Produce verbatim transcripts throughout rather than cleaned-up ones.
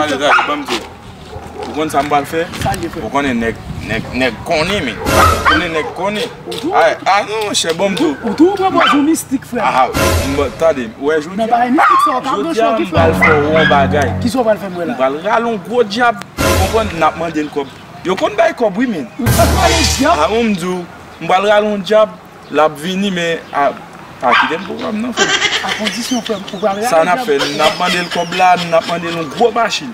Gade, ban m di w. Ou konn sa m pral fè? Sa l ye, frè? Ou konnen nèg, nèg, nèg konnen, men. Ou konnen nèg konnen. Ou tou? Ay, a non, monchè, ban m di w. Ou tou, ou pran pòz ou mistik, frè. Ah, m, tande, ou wè jodi a. Nan bagay mistik sa, ou ka branche w ki frè. Jodi a, m pral fè w yon bagay. Kisa w pral fè m wè la? M pral rale yon gwo djab. Ou konprann? N ap mande l kòb. Yo konn bay kòb, wi, men. Ou pral rale djab? Ah, ban m di w. M pral rale yon djab. L ap vini, men a, pa kite m pou kòb nan, frè m. A kondisyon, frè m, ou pral rale djab. Sa n ap fè, n ap mande l kòb la, n ap mande l yon gwo machin.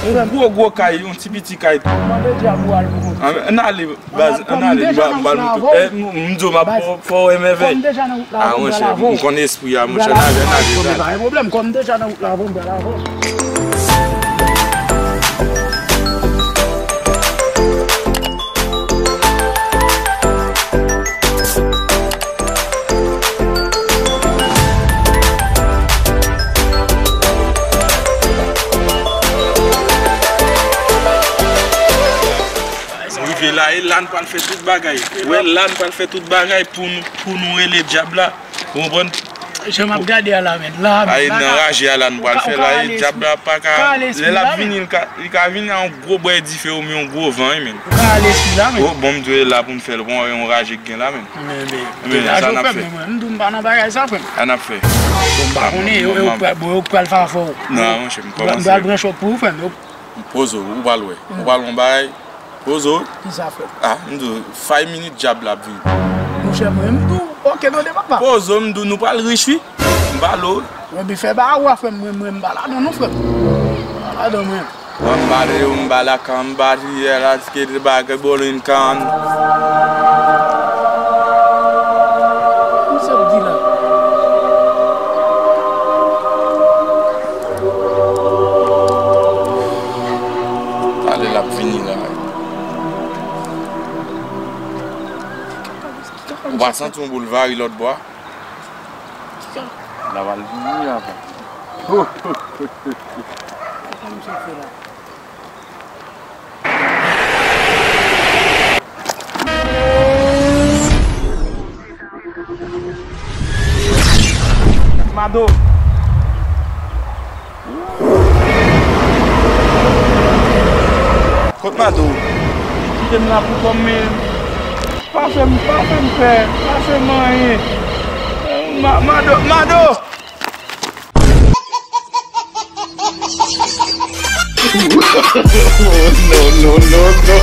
Yon gwo, gwo kay, yon ti piti kay tou. Mande djab ou al pou kòb. Ann ale, baz, ann ale, m ba, m ba nou tou. Eh, m, m di w, m ap fè w, fè w wè mèvèy. Kòm deja nan wout la, m pral avè w. Monchè, n ale, n ale, n ale. Pa gen pwoblèm, kòm deja nan wout la, m pral avè w. Nou rive la, e la n pral fè tout bagay. Wè, la n pral fè tout bagay pou nou, pou nou rele djab la. Ou konprann? Jan m ap gade a la, men. La, men, la, nan raje a la, nou pral fè la, e djab la pa ka, lè l ap vini, li ka, li ka vini a yon gwo bwè dife oubyen yon gwo van, wi, men. Ou ka ale espri la, men. Oh, bon, m di w, e la pou n fè l, bon, yon raje k gen la, men. Men, men, men, sa n ap fè. Mwen, m di w m pa nan bagay sa, frè m. Sa n ap fè. Bon, m pa konnen, yo, yo pral, bon, yo pral fè afè w. Non, monchè, m kòmanse. M pral pran chòk pou ou, frè m. Poze w, ou pral wè. Ou pral wè yon bagay. Poze w. Kisa, frè m? Ah, m di w, five minutes djab la ap vini. Monchè, mwen, m di w, oke, tande, papa. Poze w, m di w, nou pral rich, wi. M pale w. Mwen, bi fè ba ou a, frè m, mwen, mwen, m pa ladan non, frè m. M pa ladan, mwen. Mwen, m pale w, m pale ak, m pati yè la, ke de bagay, bowling kan. Kisa w di la? Talè l ap vini la. Ou pa santi yon boul vari lòt bò a? L ap al vini la, papa. Mado. Kot Mado? Kite m la pou kò m, men. Pa fè m, pa fè m pè, pa fè m anyen. Ma, Mado, Mado! No, no, no, no.